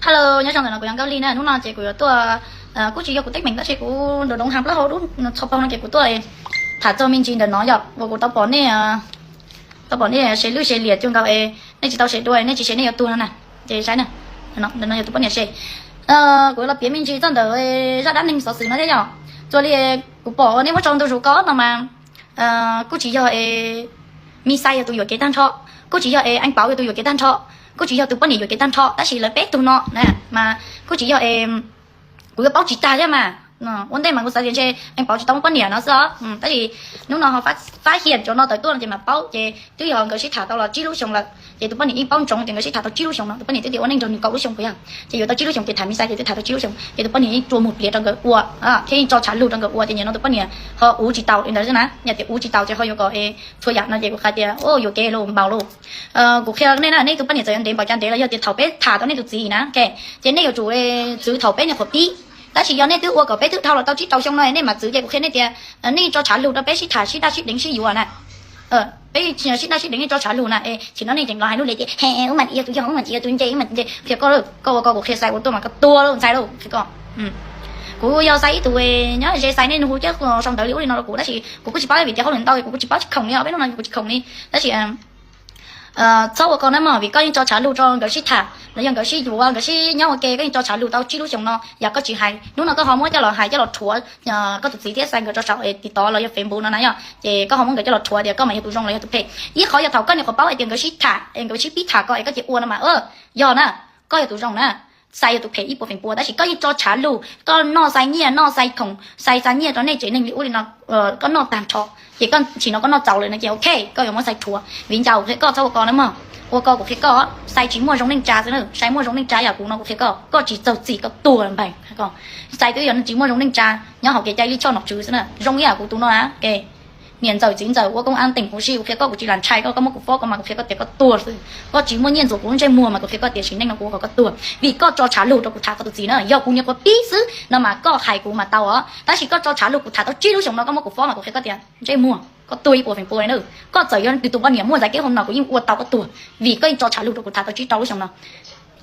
Hello, nyob zoo ntawm no kuv yog Nkauj Lis na. Hnub no ces kuv yuav tuaj, kuj tsis yog kuv teeb meem tab sis kuv nrov nrov heev plaub hau dub txhua pog no ces kuv tuaj tham txog me ntsis ntawm no yom, uas kuv tau pom nej, tau pom nej share lwj share liam cuag nkaus es nej tsis tau share dua, nej tsis share nej yuav tuag no na. Ces saib na, ntawm no yog tus poj niam share. Kuv yuav los piav me ntsis txog ntawm zaj dab neeg xov xwm no thiab yom. Txuas li kuv pom uas nej muab tso ntu zus ko no mas kuj tsis yog es Mis Xais yog tus yuam kev tag nrho, kuj tsis yog es Eej Pauv yog tus yuam kev tag nrho, kuj tsis yog tus poj niam yuam kev tag nrho, tab sis lawv peb tug no na mas kuj tsis yog es, kuv yuav paub tsis tag thiab mas. Ua ntej mas kuv xav tias ntshe Eej Pauv tsis tau muaj poj niam no xwb os, tab sis hnub no ho fab hiam cov no tawm tuaj no ces mam paub ces twb yog nkawd sib tham tau los tsib lub xyoos lawm ces tus poj niam yeej paub ntsoov tias nkawd sib tham tau tsib lub xyoos no. Tus poj niam twb tias ua neej nrog nws kaum lub xyoo puas yog, ces yuav tau tsib lub xyoos ces tham Mis Xais ces twb tham tau tsib lub xyoos ces tus poj niam yeej rua muag pliav rau nkawd ua thiab yeej tso tshav lug rau nkawd ua ces nim no tus poj niam ho uv tsis taus li ntawd xwb na. Yog tias uv tsis taus ces ho yuav kom txhua yam no ces kuv hais tias yuam kev lawm npaum lawm. Kuv qhia nej na, nej tus poj niam txawm yuav ntev npaum cas ntev los yog tias thaum peb tham tau nej tus txiv na, ces nej yuav tsum txwv thaum peb nyuam qhuav pib. Tab sis yog nej twb ua kom peb twb dhau los tau tsib rau xyoo no nej mam txwv ces kuv qhia nej tias nej tso tshav lug rau peb sib tham sib daj sib deev sib yuav na. Peb sib daj sib deev nej tso tshav lug na es tsis no nej tseem los hais lub li tias he ub mas yog tus yog ub mas tsis yog tus nce ub mas nce. Qhia koj, koj ua koj, kuv qhia Xais ua tuaj mas koj tuag lawm Xais lauj, qhia koj. Kuv yog Xais ib tug nyob ze Xais nej nug thiab sau ntawv li ub li no rau kuv tab sis kuv kuj tsis paub vim tias hauj lwm ntau kuv kuj tsis paub tsis khoom li os, peb hnub no kuv tsis khoom li. Tab sis txhob ua koj na mog, vim koj yeej tso tshav lug rau nkawd sib tham los yog nkawd sib yuav nkawd sib nyob ua ke, koj yeej tso tshav lug tau tsib lub xyoos no yam koj tsis hais, hnub no koj ho muab coj los hais coj los rhuav koj tus txiv thiab Xais nkawd rau saum TikTok los yog Facebook no na yom, ces koj ho muab nkawd coj los rhuav tias koj mas yog tus zoo los yog tus phem. Ib qhov yog thaum koj nyuam qhuav paub hais tias nkawd sib tham es nkawd sib pib tham koj es koj cia ua no mas yog na, koj yog tus zoo na. Xais yog tus phem ib puas feem pua tab sis koj yeej tso tshav lug, koj noj Xais nyiaj noj Xais khoom, Xais xa nyiaj rau nej tsev neeg li ub li no, koj noj tag nrho, ces koj tsis no koj noj txaus lawm no ces ok, koj yuav muab Xais rhuav. Vim ncaus kuv qhia koj txhob ua ko na mog, ua ko kuv qhia koj, Xais tsis muaj zoo neej tsa xwb na, Xais muaj zoo neej tsa yam kuv no kuv qhia koj, koj tsis txaus txim koj tuag npaig. Xais twb yog tsis muaj zoo neej tsa nyob hauv kev cai lij choj nom tswv xwb na, zoo ib yam kuv tus no na. Niam ntxawm txiv ntxawm ua koob as teem huv si, kuv qhia koj kuv tsis lam ntshai koj, koj muab kuv fob koj mas kuv qhia koj tias koj tuag xwb. Koj tsis muaj nyiaj ntxuav kuv lub ntsej muag mas kuv qhia koj tias sim neej no kuv ua kom koj tuag, vim koj tso tshav lug rau kuv tham koj tus txiv na. Yog kuv nyuam qhuav pib xwb no mas koj hais kuv mas tau os, tab sis koj tso tshav lug kuv tham tau tsib lub xyoos no koj muab kuv fob mas kuv qhia koj tias ntsej muag koj tuag ib puas feem pua li na. Koj txawm yog tus poj niam muaj Xais keb hauv no kuv yeej ua tau koj tuag, vim koj yeej tso tshav lug rau kuv tham tau tsib rau lub xyoos no.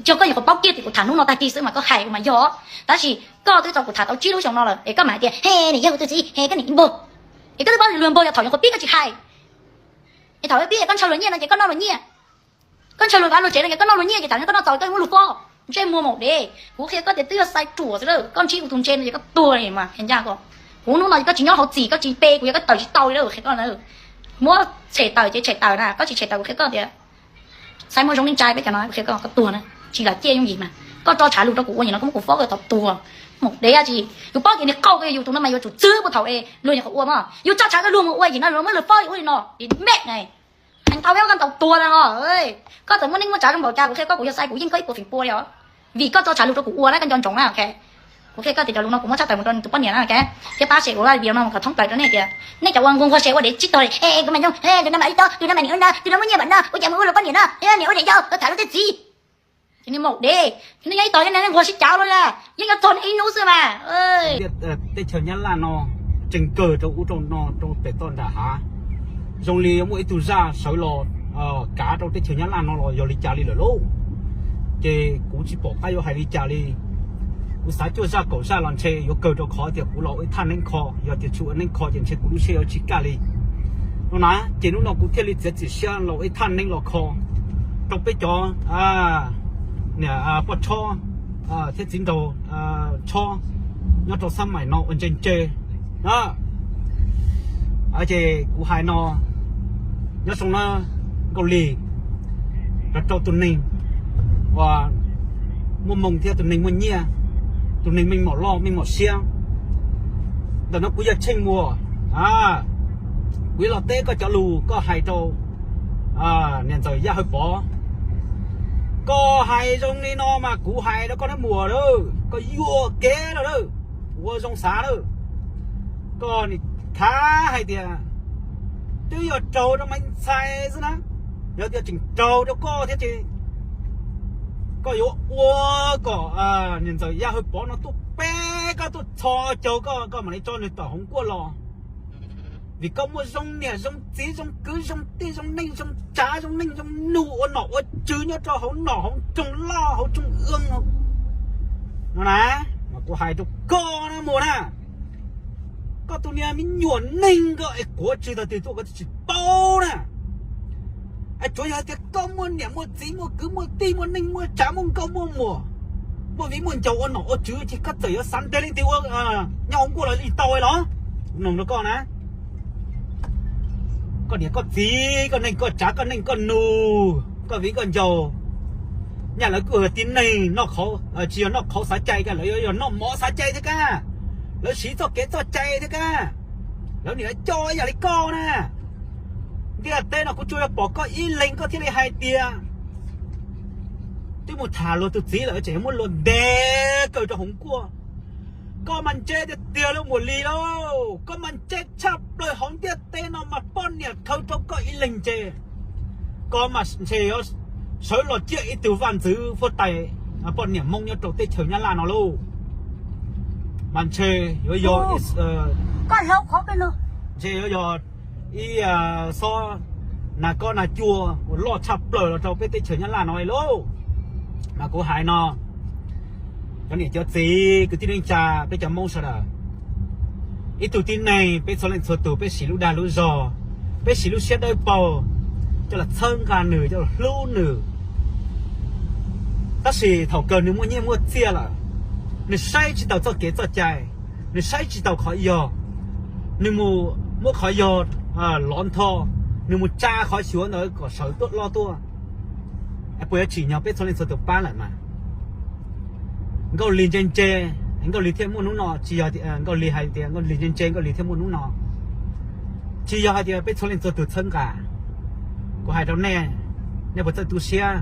Yog koj nyuam qhuav paub kiag tias kuv tham hnub no tag kis xwb mas koj hais kuv mas yog, tab sis koj twb tso kuv tham tau tsib lub xyoos no lawm es koj mam hais tias he niam yog kuv tus txiv he koj niam ib npawg. Es koj twb paub luag npawg yog thaum nyuam qhuav pib koj tsis hais, es thaum pib es koj ntshaw luag nyiaj no ces koj noj luag nyiaj, koj ntshaw luag vaj luag tsev no ces koj noj luag nyiaj ces thaum koj noj txaus koj muab luag fob. Ntsej muag maum dev, kuv qhia koj tias twb yog Xais ruam xwb lawm, koj ntsib kuv tus ntse no ces koj tuag li mas qhia ncaj koj. Kuv hnub no koj tsis nyob hauv txim koj tsis pe kuv yog koj tawm tsis tau li lawm qhia koj na. Muab tshem tawm ces tshem tawm na, koj tsis tshem tawm kuv qhia koj tias Xais muaj zoo neej tsa peb cov no kuv qhia koj, koj tuag na. Tsis lam ciaj yooj yim mas koj tso tshav lug rau kuv ua nim no koj muab kuv fob koj tau tuag. Maum dev tsis, yus paub tias niag qauj ko yus tus no mas yuav tsum txwv puag thaum es luag nyuam qhuav ua mog, yus tso tshav rau luag mus ua yim no luag muab luag fob ua li no, dim mej na. Heev tau peb ua koj ntaus tuag na ho. Koj txawm muaj neej muaj tsav zoo npaum cas kuv qhia koj kuv yog Xais kuv yeej koj ib puas feem pua li os. Vim koj tso tshav lug rau kuv ua na koj nco ntsoov na. Kuv qhia koj tias cov lus no kuv muab tshaj tawm mus rau nws tus poj niam na, thiab pab share kuv live video no kom thoob plaws rau nej tias nej cov ua nquag nquag share ua dev tsis tau li, kuv mas zoo, tus no mas li tau, tus no mas nim ua no, tus no muaj nyiaj npaum no, ua cas mus ua luag poj niam no, niam ua niam yau, tham luag tej txiv. Ces niag maum dev, nej nyob ib tog thiab nej nquag sib cav luaj li, yeej yuav txog nej ib hnub xwb mas. Teb chaws Nyab Laj no tseem kawg rau ub rau no rau pem toj nram hav. Zoo li muaj ib tug zaj sawv los kav rau teb chaws Nyab Laj no los yog li cas li lawm lauj. Ces kuv tsis pom qab yuav hais li cas li. Kuv xav cuaj zaj kaum zaj los ntshe yuav kawg rau qhov tias kuv los ua ib thaj neeb kho, yog tias tsis ua neeb kho ces ntshe kuv lub siab yuav tsis kaj li no na. Ces hnub no kuv thiaj li txiav txim siab los ua ib thaj neeb los kho rau peb cov niam poj tshob thiab txiv nraug tshob nyob rau xab maim no ua ntse ntse na. Ces kuv hais no, nyob zoo na Nkauj Lis, los rau tus neeg uas muaj moo thiab tus neeg muaj nyiaj, tus neeg meej mom loj meej mom siab. Ntawm no kuv yog Tsheej Muas, kuv yuav los teb koj cov lus koj hais rau niam ntxawm Yaj Hawj Pov. Koj hais zoo li no mas kuv hais rau koj nab muas lawm, koj yuam kev lawm lawm, ua zoo xav lawm. Koj nim thav hais tias twb yog raug rau Maiv Ntxhais xwb na, yog tias tseem raug rau koj thiab ces koj yuav ua kom niam ntxawm Yaj Hawj Pov no tuaj peb koj tuaj txhos caug koj, koj mam li tso nws tom hauv nkuaj los. Vim koj muaj zoo niam zoo txiv zoo kwv zoo tij zoo neej zoo tsav zoo neej zoo nus ua nom ua tswv nyob rau hauv nom hauv nroog loj hauv nroog ua No na, mas kuv hais rau koj na Muas na, koj tus niag me nyuam neeg koj es quav tsw tag twg tuaj koj twb tsis paub na. Es tsuav yog tias koj muaj niam muaj txiv muaj kwv muaj tij muaj neej muaj tsav muaj nkauj muaj muam, muaj viv muaj ncaus ua nom ua tswv ces koj txawm yuav xav ntev leej twg ua nyob hauv nkuaj los li tau los. Kuv noog rau koj na, koj niam koj txiv koj neej koj tsav koj neej koj nus koj viv koj ncaus, nyaj lawv kuj yog tib neeg noj qhauv, tsis yog noj qhauv xav cai, lawv yog noj mov xav cai thiab kab, lawv siv txoj kev txoj cai thiab kab, lawv nim coj ib yam li koj na. Ntiaj teb no kuv tsuas yog pom koj ib leeg koj thiaj li hais tias twb mus tham luag tus txiv lawm tseem yuav muab luag ntes kaw rau hauv nkuaj. Koj mas ntse tiag tiag li Muas Lis lauj, koj mas ntse tshaj plaws hauv ntiaj teb no mas poj niam khaws rau koj ib leeg ntse. Koj mas ntshe yuav sawv los ciaj ib tug vaj ntxwv huab tais poj niam Hmoob nyob rau teb chaws Nyab Laj no lauj. Mas ntshe yuav yog, ntshe yuav yog ib xob nag kob nag cua uas loj tshaj plaws los rau peb teb chaws Nyab Laj no lauj. Mas kuv hais no, cov niam cov txiv kwv tij neej tsa peb cov Hmoob sawv daws, ib tug tib neeg peb txhua leej txhua tus peb siv lub dag lub zog, peb siv lub siab dawb paug coj los txhawb nqa nws, coj los hlub nws. Tab sis thaum kawg nws muaj nyiaj muaj txiaj lawm, nws saib tsis taus txoj kev txoj cai, nws saib tsis taus qhov yog, nws mus muab qhov yog lov ntho, nws mus tsa qhov xyuav ntawd kom sawv tuaj loj tuaj. Puas yuav tsim nyog peb txhua leej txhua tus pab lawm mas? Nkauj Lis ntse ntse, Nkauj Lis thiaj muaj hnub no, tsis yog Nkauj Lis hais tias Nkauj Lis ntse ntse Nkauj Lis thiaj muaj hnub no. Tsis yog hais tias peb txhua leej txhua tus txhawb nqa. Kuv hais rau nej, nej puas txawj tu siab?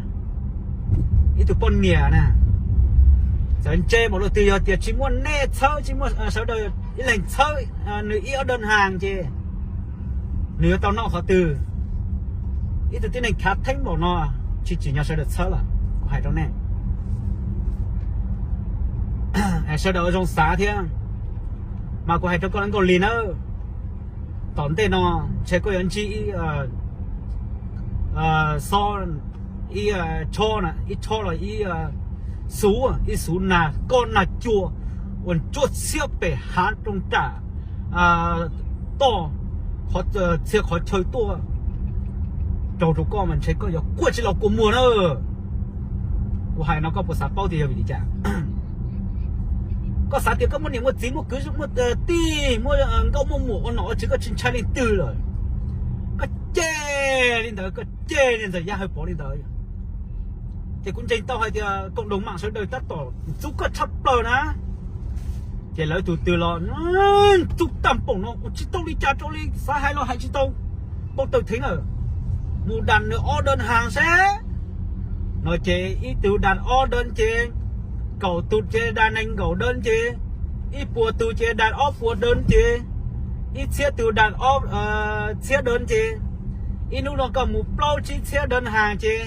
Ib tug poj niam na, txawm ntse npaum li twg yog tias tsis muaj nej txhawb, tsis muaj sawv daws ib leeg txhawb nws ib ob đơn hàng ces nws yuav tau noj qhov twg? Ib tug tib neeg khav theeb npaum no tsis tsim nyog sawv daws txhawb lawm, kuv hais rau nej. Sawv daws ua zoo xav thiab. Mas kuv hais rau koj Nkauj Lis nawb, tom ntej no ntshe koj yuav ntsib ib xob, ib tshob, ib tshob los ib xuv, ib xuv nag kob nag cua uas ntsuab txhiab pem hav roob nram toj, txhia qhov chaw tuaj raug rau koj mas ntshe koj yuav quaj tsis los kua muag na. Kuv hais no koj puas xav paub tias yog vim li cas? Koj xav tias koj muaj niam muaj txiv muaj kwv muaj tij muaj nkauj muaj muam ua nom ua tswv koj tsis ntshai leej twg lawm. Koj cem li ntawd, koj cem li Ntxawm Yaj Hawj Pov li ntawd. Ces kuv ntseeg tau hais tias cộng đồng mạng sawv daws tab tom ntxub koj tshaj plaws na. Ces lawv tus twg los ntxub tag npaum no ua tsis tau li cas rau li, xav hais los hais tsis tau, npau taws theev lawm. Mus đăng nws ob đơn hàng seb. No ces ib tug đăng ob đơn ces, kaum tus ces đăng nees nkaum đơn ces, ib puas tus ces đăng ob puas đơn ces, ib txhiab tus đăng ob txhiab đơn ces, ib hnub no koj mus plaub tsib txhiab đơn hàng ces,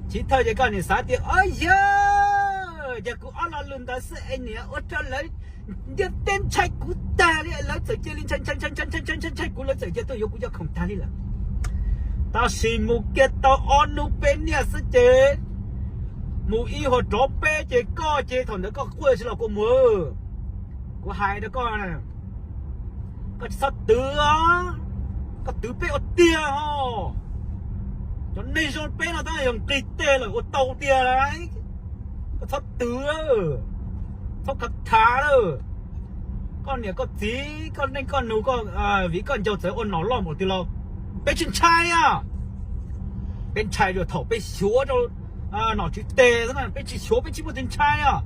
chiv thawj ces koj nim xav tias, o yawg, yog kuv ob lo lus ntawd xwb es niam ua rau lawv ntiaj teb ntshai kuv tag li, lawv txawm cia li ntshai ntshai ntshai ntshai ntshai ntshai kuv, lawv txawm cia tuaj yuav kuv cov khoom tag li lawm. Tab sis mus kiag tau ob hnub peb niaj xwb ces, mus ib hua rov peb ces koj ces thaum ntawd koj quaj tsis los kua muag. Kuv hais rau koj, koj tsis txhob twv, koj twv peb ua tiag os. Cov neeg zoo peb no tab yog nqis teg lawm ua tau tiag lauj. Koj txhob twv, txhob khav khav lawm. Koj niam koj txiv koj neej koj nus koj viv koj ncaus txawm ua nom loj npaum twg los peb tsis ntshai os. Peb ntshai dua thaum peb xyuav rau nom tswv tes xwb na, peb tsis xyuav peb tsis muaj tus ntshai os.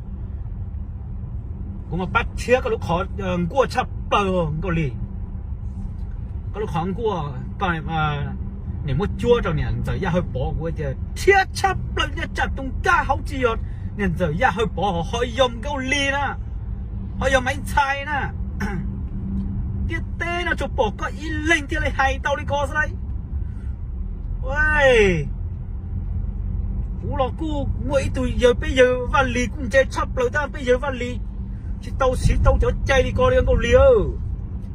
Kuv mas pab rhiab koj lub qhov nkuaj tshaj plaws Nkauj Lis. Koj lub qhov nkuaj koj niam muab cuab rau niam Ntxawm Yaj Hawj Pov, kuv tias rhiab tshaj plaws, nyob tsam tus nkaj hauv tsis yog niam Ntxawm Yaj Hawj Pov ho, ho yog Nkauj Lis na, ho yog Maiv Ntxhais na. Ntiaj teb no tsuas pom koj ib leeg thiaj li hais tau li ko xwb lauj. Kuv los kuj muaj ib tug yawg, peb yawg Vaj Lis kuj ntse tshaj plaws tab, peb yawg Vaj Lis tsis tau siv tau cov cai li ko li Nkauj Lis.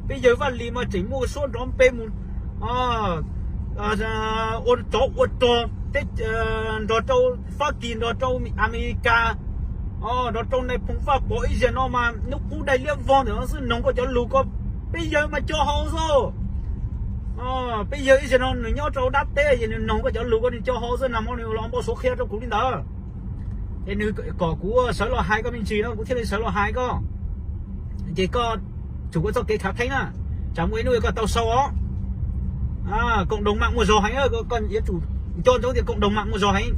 Peb yawg Vaj Lis mas tseem muaj suab nrov npe mus ua tsov ua rog teb, nrog rau Fab Kis nrog rau Amelikas Nrov rau nais phoo Vaj Pov ib zaug no mas hnub qub dai liab vog ntawm no xwb, noog koj cov lus ko, peb yawg mas co hau xwb. Peb yawg ib zaug no nws nyob rau dab teb ces nws noog koj cov lus ko nws co hau xwb, nag hmo nws los npau suav qhia rau kuv li ntawd. Es nws kom kuv sawv los hais koj me ntsis no kuv thiaj li sawv los hais koj. Ces koj tsum ua txoj kev khav theeb na, tsam muaj ib hnub koj tau sau os. Koom doog mam muaj zog heev, koj yuav tsum nco ntsoov tias koom doog mam muaj zog heev.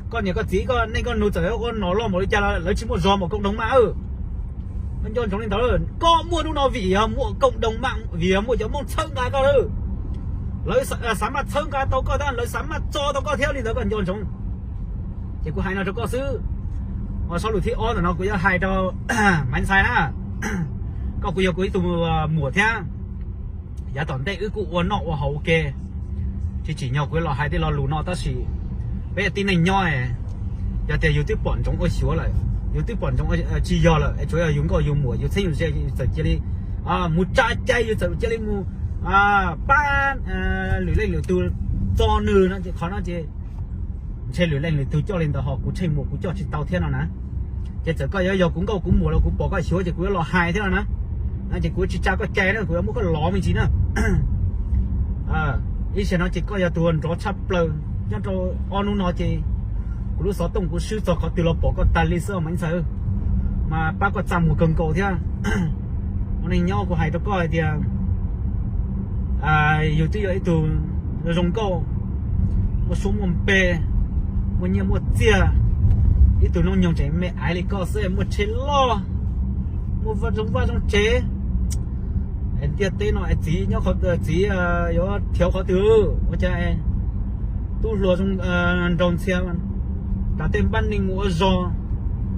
Koj niam koj txiv koj neej koj nug txawm ua nom loj npaum li cas los lawv tsis muaj zog npaum koom doog mam. Koj nco ntsoov li ntawd, koj muaj hnub no vim yog muaj koom doog mam, vim yog muaj cov Hmoob txhawb nqa koj lawm. Lawv xav mas txhawb nqa tau koj thiab, lawv xav mas txo tau koj thiab li ntawd koj nco ntsoov. Ces kuv hais no rau koj xwb. Ua sab lus thib ob ntawm no kuv yuav hais rau Maiv Ntxhais na. Koj kuj yog kuv ib tug muam thiab. Yav tom ntej wb kuj ua noj ua haus ua ke, tsis tsim nyog kuv los hais tej lo lus no tab sis peb tib neeg nyob, yog tias yus twb pom ntsoov ua xyuav lawm, yus twb pom ntsoov tsis yog lawm es tsuas yog yus nkauj yus muam yus txheeb yus ze yus txawm cia li mus tsa cai, yus txawm cia li mus pab lwm leej lwm tus txo nws no ces qhov no ces ntshe lwm leej lwm tus coj li ntawd ho kuv tsheej muam kuv coj tsis tau thiab no na. Ces txawm koj yuav yog kuv nkauj kuv muam los kuv pom koj xyuav ces kuv yuav los hais thiab no na. Ces kuv tsis tsa koj cai na, kuv yuav muab koj lov me ntsis na. Ib zaug no ces koj yog tus nrov tshaj plaws nyob rau ob hnub no ces kuv lub xov tooj kuv swb txog qhov twg los pom koj tag li xwb Maiv Ntxhais. Mas pab koj txaj muag kawg nkaus thiab. Ua neej nyob kuv hais rau koj hais tias yus twb yog ib tug zoo nkauj, muaj suab muaj npe, muaj nyiaj muaj txiaj, ib tug noob nyoog tseem me aiv li koj xwb muaj tsheb loj, muaj zoo vaj zoo tsev. Ntiaj teb no es txiv nyob qhov, txiv yuav rhiav qhov twg ua cas tub hluas zoo nraug ntxhia, tas tej npab neeg mus ua zog,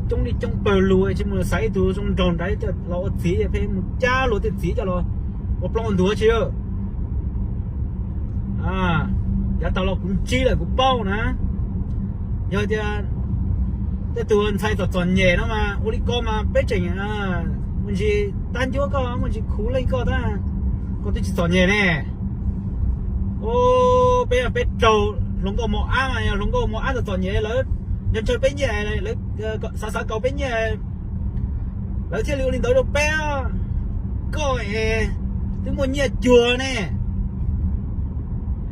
coob li coob pawg lug tsis mus xaiv ib tug zoo nraug nrad los ua txiv pheej mus cab luag tej txiv coj los ua plaub ua ntug tsi. Yav tas los kuv ntsib lawm kuv paub na. Yog tias tej tus ntxhais txom txom nyem no mas ua li ko mas peb tseem muaj ntsis tab ncuab koj, muaj ntsis khuv leej koj tab, koj twb tsis txom nyem ne. Peb peb raug hluas nkauj mos ab mas yog hluas nkauj mos ab txom txom nyem lawv ntshaw ntshaw peb nyiaj, lawv xav xav kaus peb nyiaj, lawv thiaj li ua li ntawd rau peb. Koj es twb muaj nyiaj cuag ne,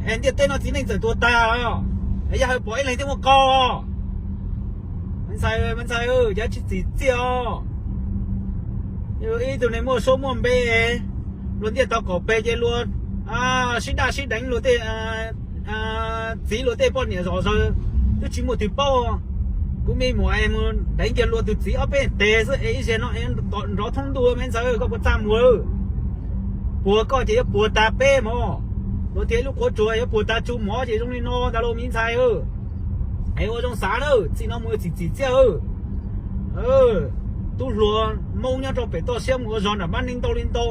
es ntiaj teb no txiv neej txawm tuag tag os, es Yaj Hawj Pov ib leeg thiaj muaj qau. Maiv Ntxhais, Maiv Ntxhais, cav tsis txim txiaj os. Ib tug neeg muaj suab muaj npe, luag ntiaj teb qaum peg ces luag sib daj sib deev luag tej txiv luag tej poj niam zom zaws twb tsis muaj twg paub. Kuv me muam es mus deev kiag luag tus txiv ob peb teg xwb es ib zaug no nrov thoob ntuj Maiv Ntxhais, koj puas txaj muag? Puag koj ces yuav puag tag peb mog. Luag tias ib lub qhuav tsuas yuav puag tag tsu mov ces zoo li no ntag lauj Maiv Ntxhais. Es ua zoo xav na, txij no mus txim txim txiaj. Tub hluas Hmoob nyob rau pem toj siab mus ua zog nram npab neej ntau li ntau,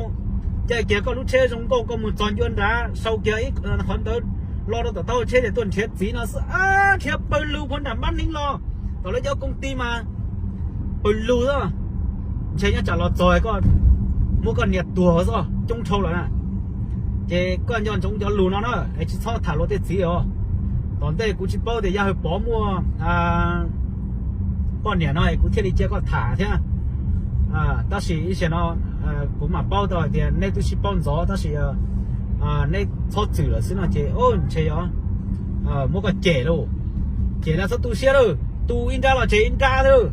caij kiag koj lub tsheb zoo nkauj koj mus txog ncua nrad sau kiag ib qhov ntawd lo rau tom taub hau tsheb ces tuaj nrhiav txiv no xwb, nrhiav pawg lug puag nram npab neej los. Tom lawv cov koom tij mas pawg lug xwb, ntshe nyob tsam los txog koj muab koj niam tuag xwb coob dhau lawm na. Ces koj nco ntsoov cov lus no na, es tsis txhob tham luag tej txiv os. Tom ntej kuv tsis paub tias Yaj Hawj Pov muaj poj niam no es kuv thiaj li cia koj tham thiab. Tab sis ib zaug no kuv mam paub tau hais tias neb twb sib paub ntxov tab sis neb txhob txwm lawm xwb no ces ntshe yog muab koj cem lauj. Cem los txhob tu siab lauj, tu ib nrab los tseg ib nrab xwb.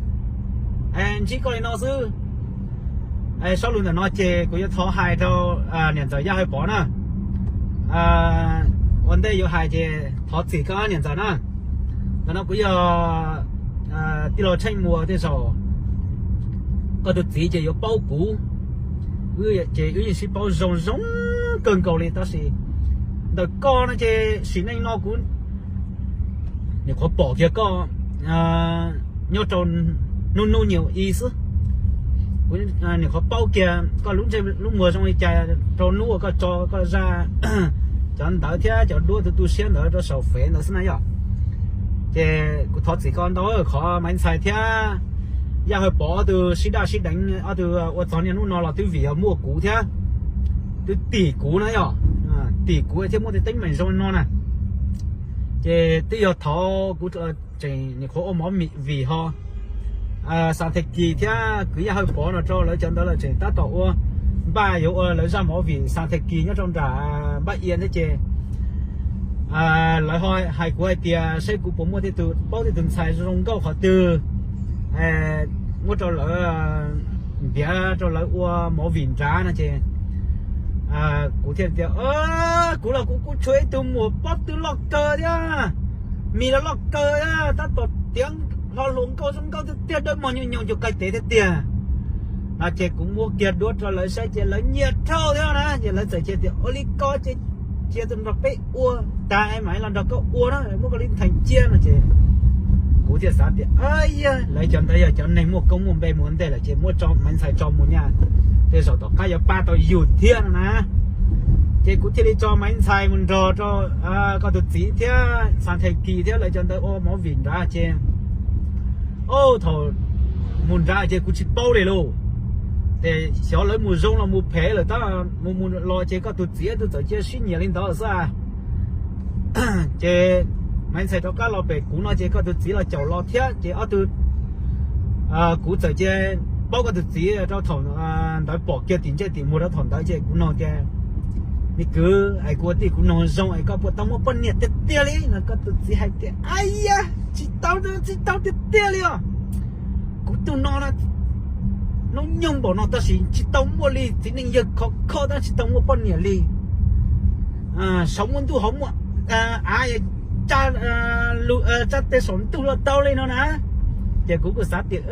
Ntsib koj li no xwb. Sab lus ntawm no ces kuv yuav thov hais rau niam ntxawm Yaj Hawj Pov na. Ua ntej yuav hais ces thov txim koj niam ntxawm na. Ntawm no kuv yog tij laug Tsheej Muas tej zaum koj tus txiv ces yuav paub kuv, ces wb yeej sib paub zoo zoo kawg nkaus li tab sis ntawm koj no ces sim neej no kuv nyuam qhuav pom kiag koj nyob rau hnub hnub nyias i xwb. Kuv nyuam qhuav paub kiag koj lub ntsej lub muag zoo li cas rau hnub uas koj tso koj zaj cov ntawv thiab cov duab tu tu siab ntawd rau saum fev ntawd xwb na yom. Ces kuv thov txim koj ntau qhov Maiv Ntxhais thiab Yaj Hawj Pov ob tug sib daj sib deev ob tug ua txog niaj hnub no los twb vim yog muaj kuv thiab, twb tim kuv na yom, tim kuv thiaj muaj tej teeb meem zoo no na. Ces twb yog thov kuv tseem nyuam qhuav ua mov vim ho Xas Thais Kis thiab kwv Yaj Hawj Pov no rau lawv cov ntawd lawm tseem tab tom ua npaj yuav ua lawv zaj movie Xas Thais Kis nyob rau nram Npab Ia thiab ces lawv ho hais kuv hais tias saib kuv puas muaj tej tug paub tej tug ntxhais zoo nkauj qhov twg muab rau lawv ntiav rau lawv ua movie nrad no ces kuv thiaj tias, kuv los kuv kuj tshuav ib tug muam pob tw loj kawg thiab, mis los loj kawg thiab, tab tom tiav hlo hluas nkauj zoo nkauj tiag tiag, dawb mos nyoos nyoos cuag qaib tev thiab tiag no ces kuv muab kiag duab rau lawv saib ces lawv nyiam dhau thiab na ces lawv txawm cia tias ua li ko ces cia tus nrog peb ua tag mam los nrog koj ua na, muab koj li ntxhais cia no ces kuv thiaj xav tias yog lawv cov ntawd yog cov neeg muaj koob muaj npe mus ua ntej lawm ces muab tso Maiv Ntxhais tso mus nyaj, tej zaum tom qab yuav pab tau yus thiab no na. Ces kuv thiaj li tso Maiv Ntxhais mus nrog rau koj tus txiv thiab Xas Thais Kis thiab lawv cov ntawd ua movie nrad ces thaum mus nrad ces kuv tsis paub li lauj, ces xyov lawv mus zoo los mus phem lawm tab mus mus los ces koj tus txiv twb txawm cia sib nyiam li ntawd xwb. Ces Maiv Ntxhais rov qab los pem kuv no ces koj tus txiv los caum los thiab ces ob tug kuv txawm cia paub koj tus txiv rau thaum ntawd pom kiag tim ntsej tim muag rau thaum ntawd ces kuv nug tias, me kwv, es kuv ua tij kuv nug zoo es koj puas tau muaj poj niam tiag tiag li no? Koj tus txiv hais tias, a yam, tsis tau, tsis tau tiag tiag li os. Kuv tus no hnub nyoog npaum no tab sis tsis tau muaj li, txiv neej yawg khov kho tab tsis tau muaj poj niam li. Saum muaj ntuj hauv muaj av, tsab tej saum ntuj los tau li no na. Ces kuv kuj xav tias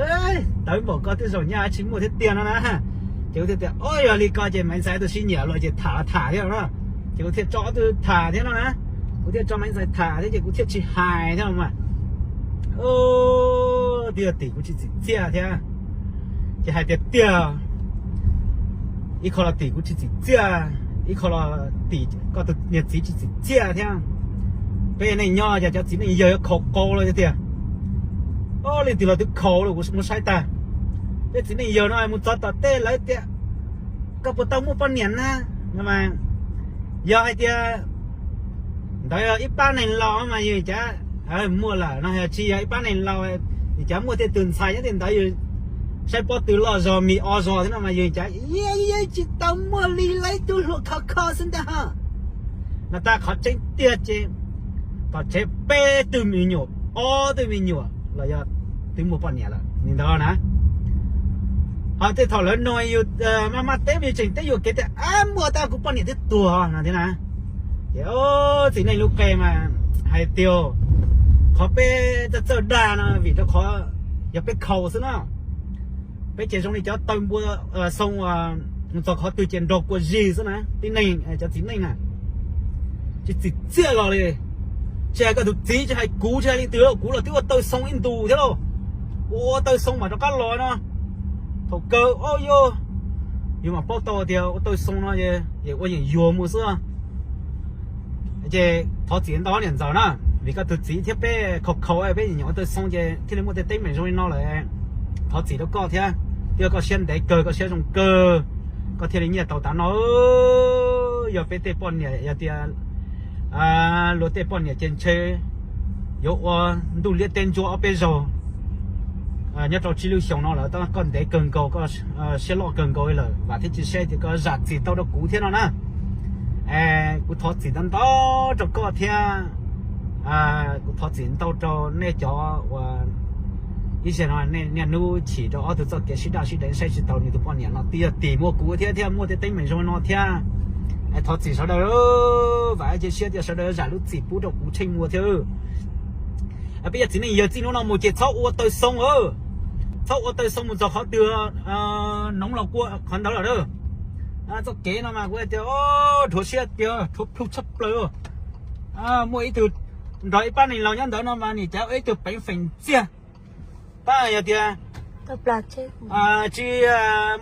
tawv npaum ko tej zaum nyaj tsis muaj thiab tiag no na. Ces kuv thiaj tias, o, yog li ko ces Maiv Ntxhais ob tug sib nyiam los ces tham los tham thiab no. Ces kuv thiaj tso ob tug tham thiab no na. Kuv thiaj tso Maiv Ntxhais tham thiab ces kuv thiaj tsis hais thiab mas. Twb yog tim kuv tsis txim txiaj thiab. Ces hais tiag tiag, ib qho los tim kuv tsis txim txiaj, ib qho los tim koj tus niag txiv tsis txim txiaj thiab. Peb neej nyob ces cov txiv neej yawg yuav khaus qau los tiag. O, leej twg los twb khaus los kuv mus saib tag. Peb txiv neej yawg no mus txog tom tej lawv tias, koj puas tau muaj poj niam na? Yog hais tias ntawd yog ib pab neeg laus mas yus cas muaj lawm no, yog tsis yog ib pab neeg laus, yus cas muaj tej tug ntxhais nyob tej ntawd yus saib pob tw loj zog mis o zog thiab no mas yus cas yeej tsis tau muaj li, lawv ib tug hluas khov kho xwb ntag ho. No tab qhov tseeb tiag ces tom tsev peb tug me nyuam, ob tug me nyuam los yog twb muaj poj niam lawm li ntawd na. Ho tej thaum lawv nug yus maj maj teb, yus tseem teb yuam kev tias, ab, muaj tab kuv poj niam twb tuag no thiab na. Ces txiv neej lub qe mas hais tias qhov peb txawj txawj dag no vim rau qhov yog peb khaus xwb na. Peb ces zoo li cov taw npua xoo, mus txog qhov twg ces nrog kua zig xwb na. Tib neeg cov txiv neej na tsis txim txiaj los li. Tsis hais koj tus txiv, tsis hais kuv, tsis hais leej twg, kuv los twb ua taw xoo ib ntus thiab lauj. Ua taw xoo mam rov qab los no. Thaum kawg o, yus mam paub tau tias ua taw xoo no es ua yeem yuag mus xwb. Ces thov txim ntau niam ntxawm na, vim koj tus txiv thiab peb khaus khaus peb nyiam ua taw xoo ces thiaj li muaj tej teeb meem zoo li no lawm. Thov txim rau koj thiab, twb yog koj siab ntev kawg, koj siab zoo kawg, koj thiaj li nyiaj tau tav no. Yog peb tej poj niam yog tias luag tej poj niam ces ntshe yuav ua ntuj liab teb ntsuab ob peb zaug. Nyob rau tsib lub xyoos no lawm tab koj ntev kawg nkaus, koj siab loj kawg nkaus li lawm, vam thiab cia siab tias koj zam txim tau rau kuv thiab no na. Kuv thov txim ntau ntau rau koj thiab. Kuv thov txim ntau rau nej cov uas ib zaug no nej niaj hnub chim rau ob tug txoj kev sib daj sib deev saib tsis taus nws tus poj niam no, twb yog tim muaj kuv thiab thiaj muaj tej teeb meem zoo no thiab. Thov txim sawv daws, vam cia siab tias sawv daws zam lub txim pub rau kuv Tsheej Muas thiab. Peb yog txiv neej yawg txij hnub no mus ces txhob ua taw xoo, txhob ua taw xoo mus txog qhov twg, noov los kua qhov ntawd lawm. Txoj kev no mas kuv tias dhuav siab tiag, dhuav plhu tshaj plaws. Muaj ib tug nrog ib pab neeg laus nyob ntawd no mas nim cav ib tug peev feem txiag. Tab yog tias tsis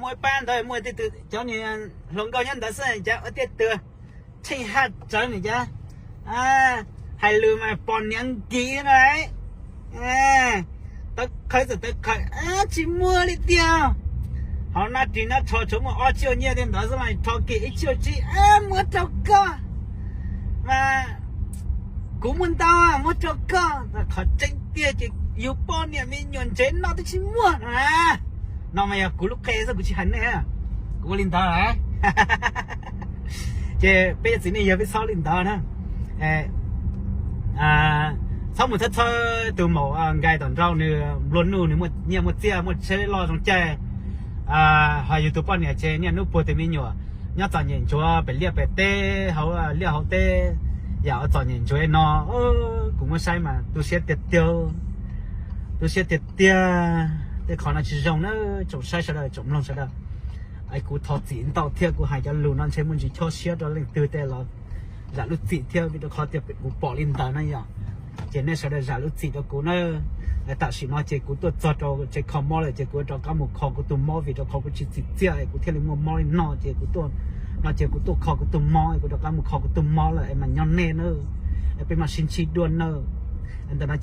muaj ib pab ntawd, muaj tej tug cov niag hluas nkauj nyob ntawd xwb cas ua tej tug tsheej haj tsawv nim cav hais lus mas pom niam nkis na. Tawv qhawv txawm tawv qhawv, tsis muaj li tiag. Hauv nab ris nab tsho tsuas muaj ob txoj nyiaj tej ntawd xwb mas rho kiag ib txoj tsib muab rau koj. Mas kuv muaj ntau muab rau koj, qhov tseeb tiag ces Yus poj niam me nyuam ntsev noj twb tsis muaj no na. No mas yog kuv lub qe xwb, kuv tsis hais nej, kuv ua li ntawd. Ces peb cov txiv neej yawg peb txhob li ntawd na. Txhob mus txhawj txhawj tus maum nkais tom nraud, nws nplua nuj, nws muaj nyiaj muaj txiaj, muaj tsheb loj zoo caij, ho yus tus poj niam ces niaj hnub puag tus me nyuam nyob txom nyem ntsuav pem liaj pem teb, hauv liaj hauv teb, yam txom nyem ntsuav no. Kuv muab saib mas tu siab tiag tiag, tu siab tiag tiag. Tej qhov no tsis zoo na, tsoom saib sawv daws, tsoom mloog sawv daws. Es kuv thov txim ntau thiab, kuv hais cov lus no ntshe muaj ntsis chob siab rau leej twg tej los zam lub txim thiab, vim rau qhov tias kuv pom li ntawd na yom. Ces nej sawv daws zam lub txim rau kuv na. Tam sim no ces kuv tuaj txog rau tsev kho mob lawm, ces kuv rov qab mus kho kuv tus mob, vim rau qhov kuv tsis txim txiaj es kuv thiaj li muaj mob li no. Ces kuv tuaj no ces kuv tuaj kho kuv tus mob, kuv rov qab mus kho kuv tus mob lawm es mas nyob nej na, peb mam sib ntsib dua na. Ntawm no